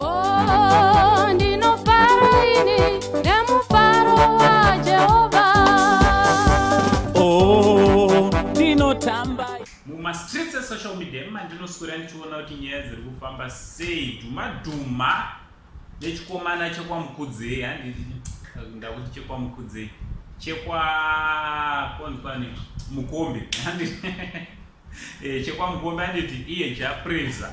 Oh, ndinofara ini nemufaro waJehovha. Oh, ndinotamba mumastreets esocial media emandinoswera ndichiona kuti nyaya dziri kufamba sei. Dhuma dhuma nechikomana chekwaMukudzei, handiti? Ndakuti chekwaMukudzei, chekwa konzwani Mukombe, handiti? ChekwaMukombe, handiti? Iye Jah Prayzah.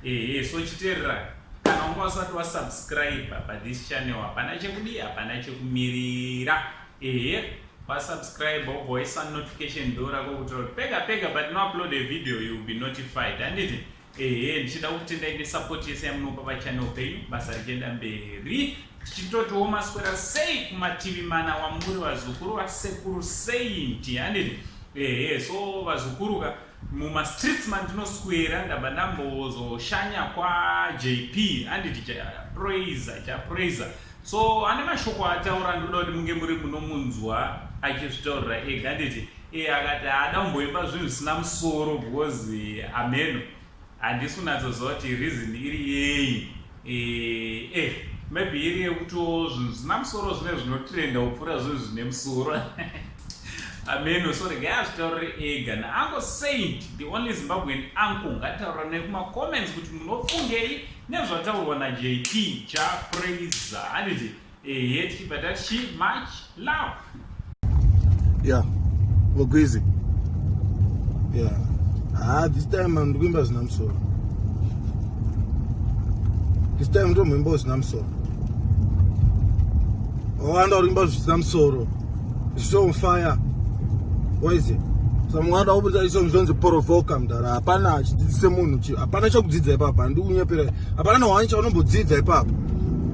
Ehe, so chiteerera, kana wanga usati wasubscribe pathis channel, hapana chekudii, hapana chekumirira. Ehe, wasubscribe, wobva waisa notification bell rako kuitira kuti pega pega patinoupload a video, you will be notified, handiti? Ehe, ndichida kutendai nesupport yese yamunopa pachannel penyu, basa richienda mberi. Tichitotiwo maswera sei kumativi mana wamuri, vazukuru vasekuru Saint, handiti? Ehe, so vazukuru ka, mumastreets mandinoswera, ndabva ndambozoshanya kwaJP, handiti? Prayzah, Jah Prayzah. So ane mashoko ataura, ndinoda kuti munge muri munomunzwa achizvitaurira ega, handiti? E, akati haada kumboimba zvinhu zvisina musoro because ameno, handisi kunatsoziva kuti reason iri yei. Maybe iri yekutiwo zvinhu zvisina musoro zvine zvinotrenda kupfuura zvinhu zvine musoro, ameno. So regai azvitaurire ega naUncle Saint, the only Zimbabwean uncle. Ngatitaurira nekumacomments kuti munofungei nezvataurwa naJP Jah Prayzah, handiti? Ehe, tichibva tati much love. Yeah, vogwizi. Yeah, ah, this time ndikuimba zvisina musoro. This time ndomboimba zvisina musoro. Wawanda kuimba zvisina musoro, zviso on fire. Waizi samwada kuburitsa iso zvonzi provoka mudara. Hapana chidzidzise munhu, hapana chekudzidza ipapa. Handi kunyepera, hapana nehwani chaunombodzidza ipapa.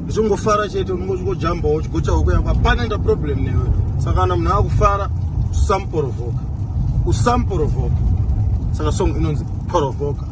Ndichingofara chete, unongojambawo uchigocha huku yako, hapana enda problem newe. Saka kana munhu akufara, usamuprovoka, usamuprovoka. Saka song inonzi Provoka.